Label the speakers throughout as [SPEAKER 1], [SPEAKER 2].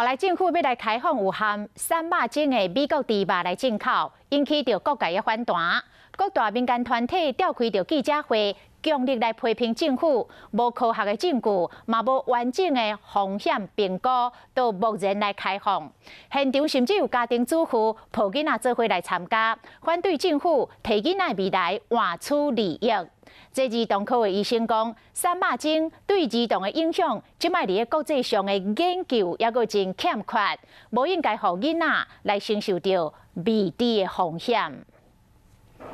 [SPEAKER 1] 來政府欲來開放有含瘦肉精的美國豬肉來進口，引起著各界的反彈。各大民間團體召開著記者會，強力來批評政府無科學的證據，嘛無完整的風險評估，就貿然來開放。現場甚至有家庭主婦抱囡仔做伙來參加，反對政府提囡仔未來換取利益。這兒童科的醫生講，瘦肉精對兒童的影響，這擺佇咧國際上的研究猶閣真欠缺，無應該予囡仔來承受著未知的風險。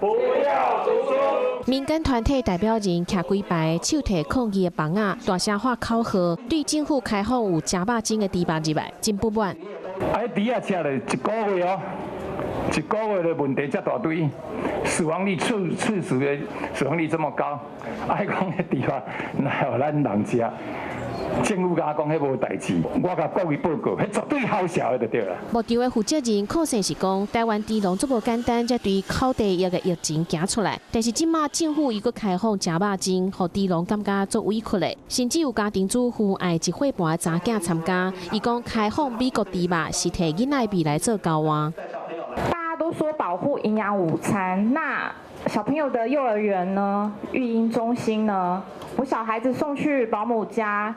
[SPEAKER 2] 不要毒豬！
[SPEAKER 3] 民間團體代表人徛幾排，手提抗議的板仔，大聲喊口號，對政府開放有食肉精的豬肉入來，真不滿。
[SPEAKER 2] 啊，彼豬仔食咧一個月哦，一個月的問題遮大堆，死亡率猝死的死亡率這麼高，啊講彼豬肉哪予咱人食？政府共我講彼無代誌，我共各位報告，彼絕對好笑的就對啦。
[SPEAKER 3] 牧場的負責人確實是講，台灣豬農足無簡單，才對口蹄疫的疫情行出來。但是這馬政府又閣開放食肉精，予豬農感覺足委屈的，甚至有家庭主婦帶一歲半的查囝參加。伊講開放美國豬肉是提囡仔未來做交換。
[SPEAKER 4] 大家都說保護營養午餐，那小朋友的幼兒園呢？育嬰中心呢？我小孩子送去保姆家，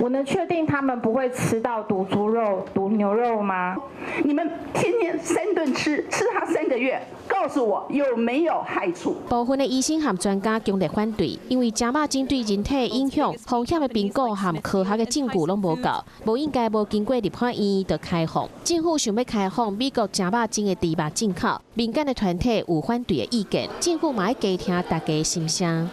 [SPEAKER 4] 我能確定他們不會吃到毒豬肉、毒牛肉嗎？
[SPEAKER 5] 你們天天三頓吃，吃它3個月，告訴我有沒有害處？
[SPEAKER 3] 部分的醫生和專家強烈反對，因為食肉精對人體影響、風險的評估和科學的證據攏無夠，無應該無經過立法院就開放。政府想欲開放美國食肉精的豬肉進口，民間的團體有反對的意見，政府嘛愛加聽大家心聲。